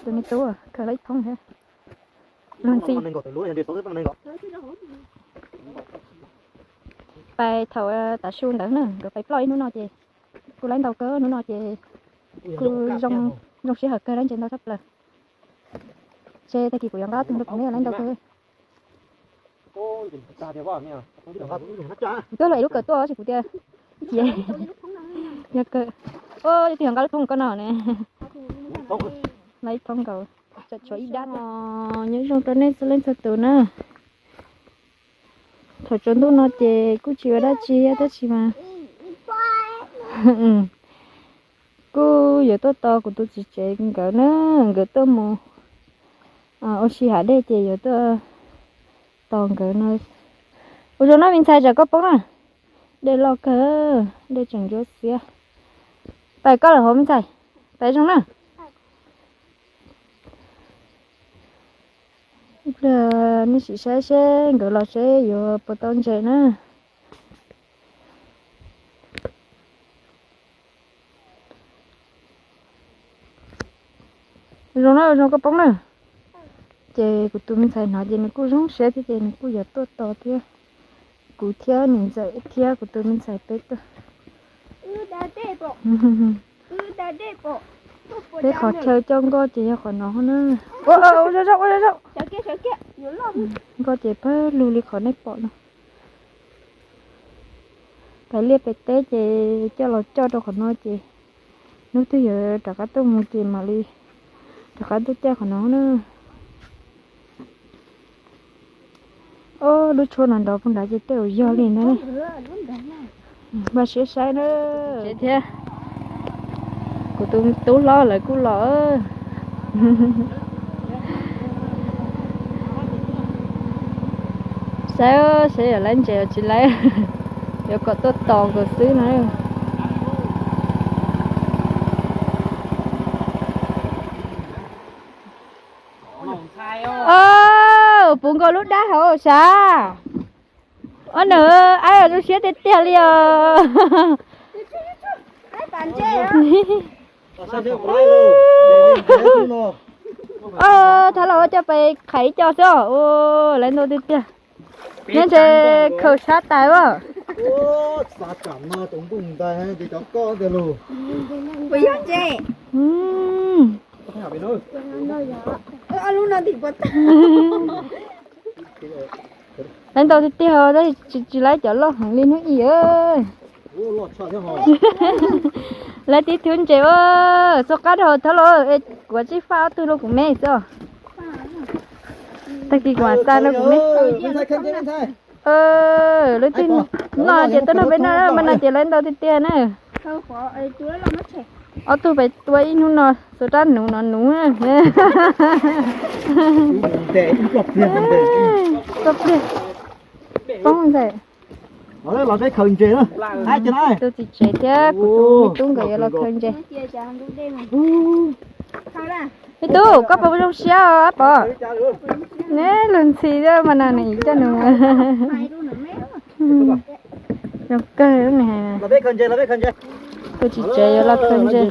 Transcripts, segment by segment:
Tus me tub khaws lawm ib thoob thiab. Luag ntxhi. Pais thaum tav su ntawd na, nkawd pais ploj ib hnub no ces kuj laib ntau kawg, hnub no ces kuj zoo siab hawm kawg, laib ntses ntau tshaj plaws. Ces tag kis kuv yuav nqa tus rau kuv me laib ntau kawg. Kuv twb hloov ib lub kawm tuaj ces kuv tias, cia, yog kawm, yog twg yog nqa lub thoob koj no ne. Laib thoob nkaus, tsam tshuav ib dab. Nyob zoo rau nej txhua leej txhua tus na. Thaum tsaus ntuj no ces kuj tsis ua dab tsi tab sis mas kuj yuav tuaj tos kuv tus txiv tsev nkawd na, nkawd tuaj mus ua si hav dej ces yuav tuaj tos nkawd no. Ua zoo na me ntxhais, tsam koj poob na. Dej loj kawg, dej tseem ntsuab xiab. Pais koj lawm hauv me ntxhais, pais zoo na. Ib pliag nej sim saib seb nkawd los seb yuav puas tau ntses na. Zoo na, zoo koj poob na. Ces kuv tus me ntxhais hnov ces nws kuj zoo siab thiab ces nws kuj yuav tuaj tos thiab. Kuv thiab niam ntxawm thiab kuv tus me ntxhais peb tuaj. Peb qhov chaw coj nkoj ces yog qhov no na. Ua zoo zoo, ua zoo zoo. Nkoj ces pawg lug li qhov nej pom no. Pais liaj pem teb ces coj los coj rau qhov no ces hnub twg yuav rov qab tuaj mus ces mam li rov qab tuaj caij qhov no na. Ob lub tshuab no nrov puag nrad ces tej zaum yog li ntawd. Npaj siab saib na. Thiab kuv tus tub hlob lawv kuj los. Saib seb yuav laib ntses los tsis laib, yuav kom tuaj tos nkaus xwb na. Puv nkaus lub dab hauv sav. Ob nws, aib zoo siab tiag tiag li os. Thov los ua coj pes qhais ib co xwb os. Laib ntau tiag tiag. Nyob ntses khaws sab tais as. Laib ntau tiag tiag tab sis tsis laib cov loj heev li hnub ib. Laib tib tug ntses ua txog qab rau thov los es kuv tsij faj ob tug rau kuv me xwb. Tag kis kuv mam xa rau kuv me. Lub twg no ces tuaj nrog peb noj, mas no ces laib ntau tiag tiag na. Ob tug pem tua ib hnub no, xuas rab nuv no nuv. Txoj pliag poob ntxawm. Tus txiv tsev thiab kuv tus me tub nkawd yuav los khaws ntses. Me tub, koj puas zoo siab os Pov? Neb luag ntxhi mas no nws coj nws. Zoo kawg ne. Tus txiv tsev yuav los khaws ntses.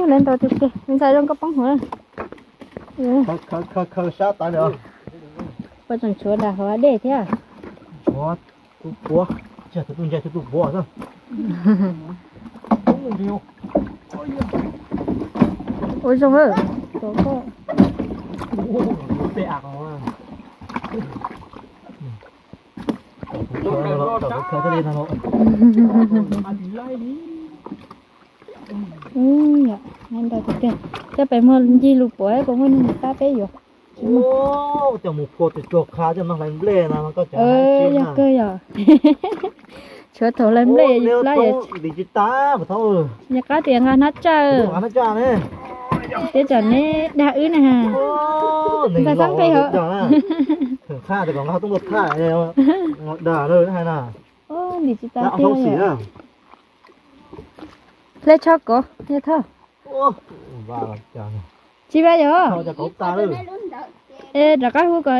Laib ntau tiag tiag, me ntxhais zoo koj poob hauv. Puas tseem tshuav nram hauv dej thiab? Tshuav tus puav, tus tus ntses tus tus puav xwb. Ua zoo. Ntau tiag tiag, coj pem muag ncig lus puav puas muaj neeg pab peb yuav. Coj mus phua tus tsuag qha coj no hlais nplej no koj. Yog kawg yog. Tshuav thaum hlais nplej plab. Nws qab tias nqa hnab tsaj. Tiab tsam neb dag wb na. Nqa xab nqi hov. Ntim tsis tas tiag. Hle tsho kov yog thoj. Tsis vaj yog. Es rov qab hu kom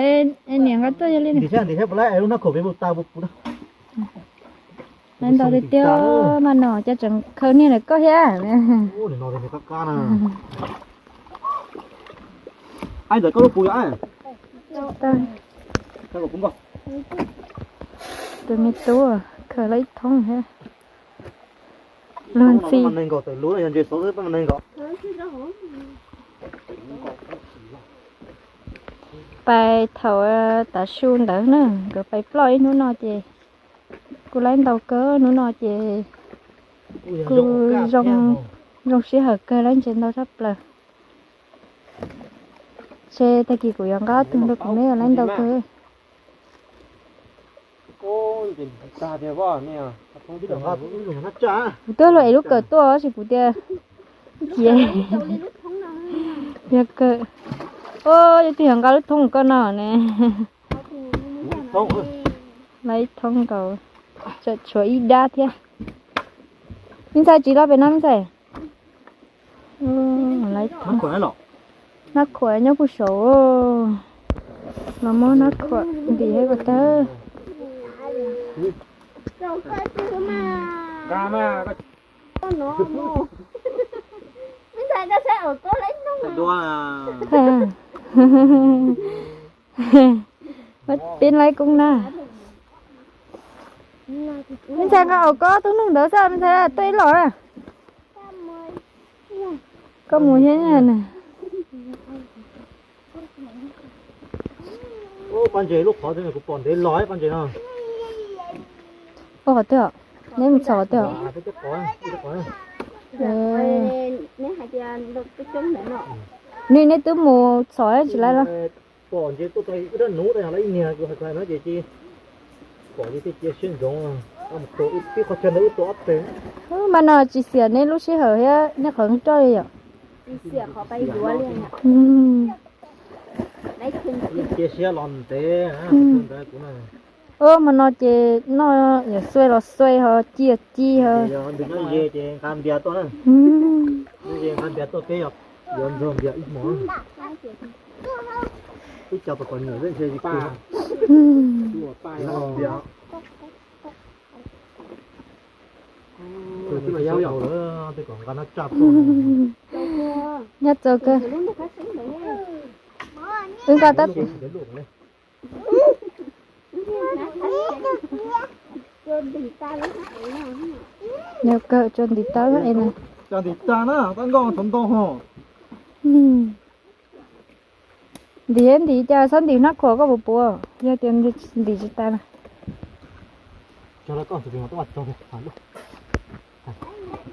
niam nqa tuaj yog li. Ntim thiab, ntim thiab, puas laib lub hnab khoom pem puas tas puas puv na. Ntau tiag tiag, mas no cas tseem khaws niag ntawm koj thiab. Tus me tub khaws lawm ib thoob thiab. Luag ntxhi. Pais thaum tav su ntawd na, nkawd pais ploj ib hnub no ces kuj laib ntau kawg, hnub no ces kuj zoo, zoo sij hawm kawg, laib ntses ntau tshaj plaws. Ces tag kis kuv yuav nqa tug rau kuv me laib ntau kawg. Kuv twb luag ev lub kawm tuaj tab sis kuv tias cia, yog kawm, yog tus yog nqa lub thoob koj no ne. Laib ib thoob nkaus, tseem tshuav ib dab thiab. Me ntxhais, tsis los pem no me ntxhais. Hnab khuam nyob puag saud, los muab hnab khuam ntim thiab ko taw. Peb laib koob na. Me ntxhais nqa aus koj tub neeg ntawd xwb, me ntxhais tuaj ib los na. Koj mus thiab na. Paj ntses lub qhov twg kuv pom ntev los paj ntses no. Ua qhov twg? Neb mus txhom qhov twg? Neb, neb twb mus txhom tsis laib los? Pom ntshe tuaj tau ib rab nuv tas yog lawv ib niag kuv hais no ces cia, pom ces thiaj cia siab ntsoov, tua ib qhov chaw ntawd wb tua ob teg. Mas no tsis xiam neb lub sij hawm thiab neb qhov roj li yom? Cia siab los ntev ntawd kuv na. Ub, hmo no ces noj yam xuaij los xuaij ho ci los ci ho. Nws nyob ze ces nqa npias tuaj na. Nyob ze nqa npias tuaj peb yuav ntxuag npias ib hmos. Ib co pom kom nyuam xwb ntshe tsis kawg. Nyob txaus kawg. Wb nqa tab Nws kawg tso ntim taw es na. Tso ntim taw na, tab nkauj thaum ntau ho. Ntim ntim cas txhob ntim hnab khuam koj puas puav, yog tias ntim tsis tas na.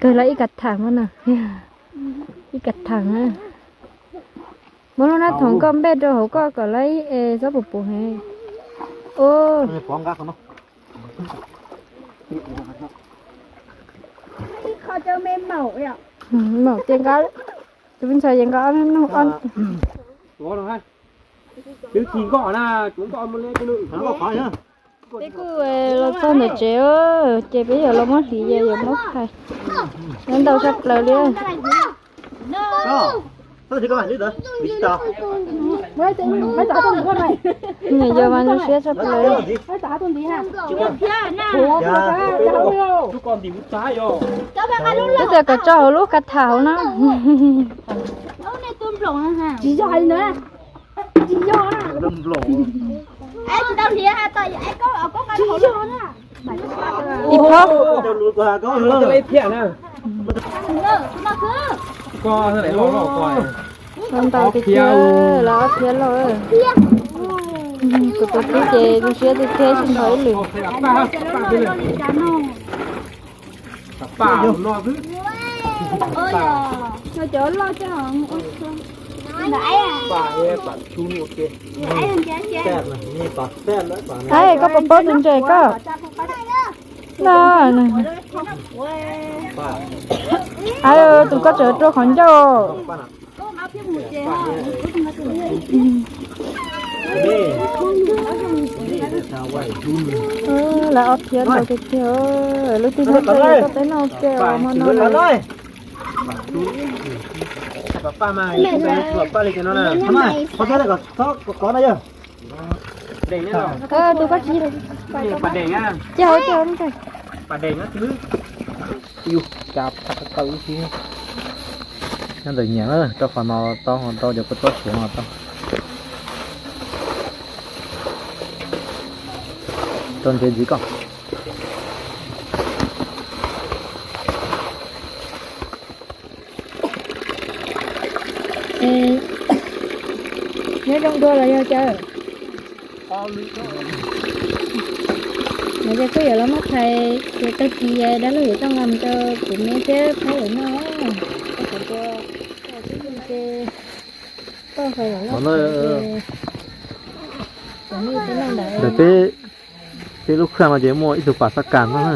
Kawg lawv ib kav tham muab na, ib kav tham na. Muab lub nab thoom koj npej rau hauv koj kom lawv es txhob puas puav heev. Maum tias nqa, tus me ntxhais ces nqa ob nub ob. Peb kuj los txog ntawm tsev, ces peb yuav los muab hliv ces yuav muab phais. Nyob ntau tshaj plaws li. Nws yuav mas zoo siab tshaj plaws. Twb tias kom tso hauv lub kav tham hauv na. Tsis yog hais li ntawd. Tsis yog na. Tsis yog na. Ib phob. Ntau tiag tiag, lawv ob phiab lauj. Kuv tus tub ces zoo siab tiag tiag tsis nrog ib lwm. Aib, koj puas paub tus ntses koj? No, aib, tus koj tseem rau qhov ncauj. Lawv ob phiab ntau tiag tiag, lub twg nyob tsev koj peb noj ua ke os hmo no. Tus koj tsis, cia hauv cia hauv ntag. Yus cas phaj tau ib si. Nyob ntawm nyiam na, rau qhov no tau, tau cov kua txob suav no tau. Tau ntsev ntxiv koj. Nyob zoo dua los yog cas? Nov ces kuj yuav los muab thais ces tag kis dab laug yuav coj nqa mus rau kuv me thiab pab lawv noj. Koj qhov tua, koj qhov los loj ces nej peb noj ntawd. Peb, peb lub kheej no ces muaj ib tug pas xab kas no na.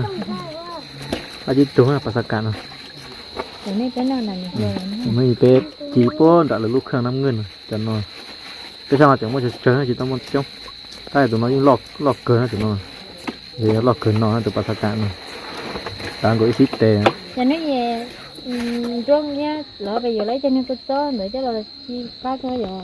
Ab, ib tug pas xab kas no. No yog peb ci puag nram lawv lub kheej nab nkeej no, cov no. Peb sab no tseem muaj tsawg tsawg no, tsis tau muaj coob. Tab sis tus no yeej loj kawg no, tus no. Yog loj kawg no, tus pas xab kas no. Tav nkaus ib xib tes. Cov nej nruab nyiab los pes yuav lawv cov niag kua txob ntawd coj los ci pab tso yom.